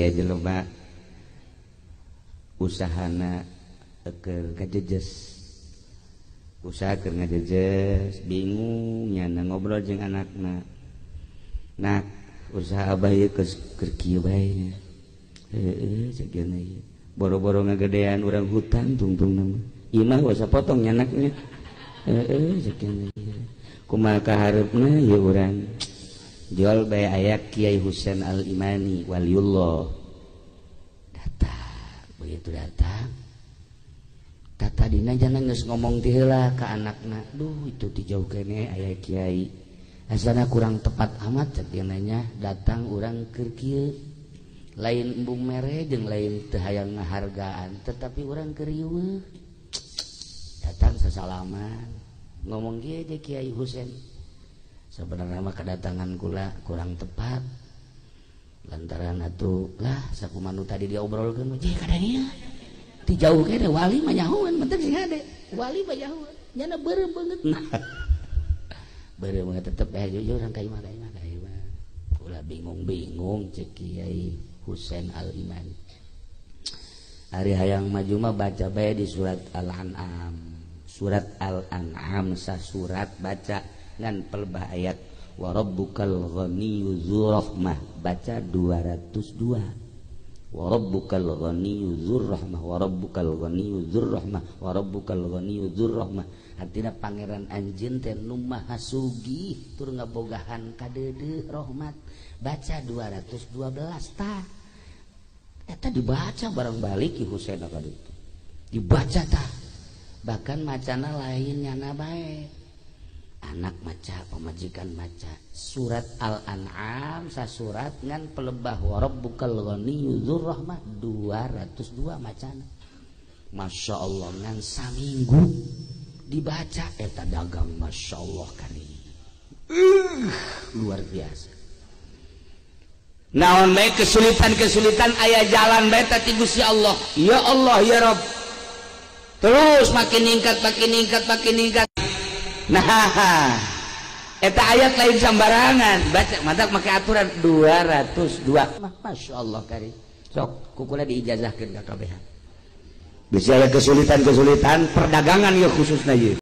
Aya jelema usahana keur kajejes, usaha keur ngajejes, bingung nyana ngobrol jeung anakna. Nak, usaha abah ieu keur kieu bae nya. Heueuh cek ieu. Boro-boro ngagedean urang hutang tungtungna mah. Imah wasa potong nyanaknya. Heueuh cek ieu. Kumaha kahareupna ieu urang? Jual bae aya Kiai Husain Al-Imani waliullah. Datang, begitu datang tadina jangan geus ngomong ti heula ka anakna. Duh, itu ti jauh keneh aya kiai. Asana kurang tepat amat cek nya datang urang keur kieu. Lain embung mere jeung lain teu hayang ngahargaan, tetapi urang keur riweuh. Datang sasalaman, ngomong kieu je Kiai Husain. Sebenarnya mah kedatangan kula kurang tepat. Lantaran atuh lah sakumaha nu tadi diobrolkeun mah je kadangnya. Ti jauh kene wali mah nyahoan penting sing hade. Wali mah nyahoan. Nyana beureum beungeut. Beureum beungeut tetep bae jujur urang ka imah ka imah ka imah. Ulah bingung-bingung cek Kiai Husain Al-Imani. Ari hayang maju mah baca bae di surat Al-An'am. Surat Al-An'am sasurat baca ngan pelbah ayat wa rabbukal ghaniyyu dzur rahmah baca 202. Wa rabbukal ghaniyyu dzur rahmah wa rabbukal ghaniyyu dzur rahmah wa rabbukal ghaniyyu dzur rahmah. Artina pangeran anjeun teh nu maha sugih tur ngabogahan kadeudeuh rahmat. Baca 212 tah. Eta dibaca barang balik Ki Husain ka ditu. Dibaca tah. Bahkan macana lain nyana bae. Anak maca, pamajikan maca surat Al-An'am sasurat ngan pelebah wa rabbukal ghaniyyu dzur rahmah 202 macana. Masya Allah ngan saminggu dibaca eta dagang Masya Allah kali. Luar biasa. Naon bae kesulitan-kesulitan aya jalan bae ti Gusti Allah. Ya Allah ya Rabb. Terus makin ningkat makin ningkat makin ningkat. Nah, eta ayat lain sembarangan baca matak make aturan 202. Masya Allah kari. Sok kukula diijazahkeun ka kabehan. Bisa aya kesulitan-kesulitan perdagangan ya khususna ieu.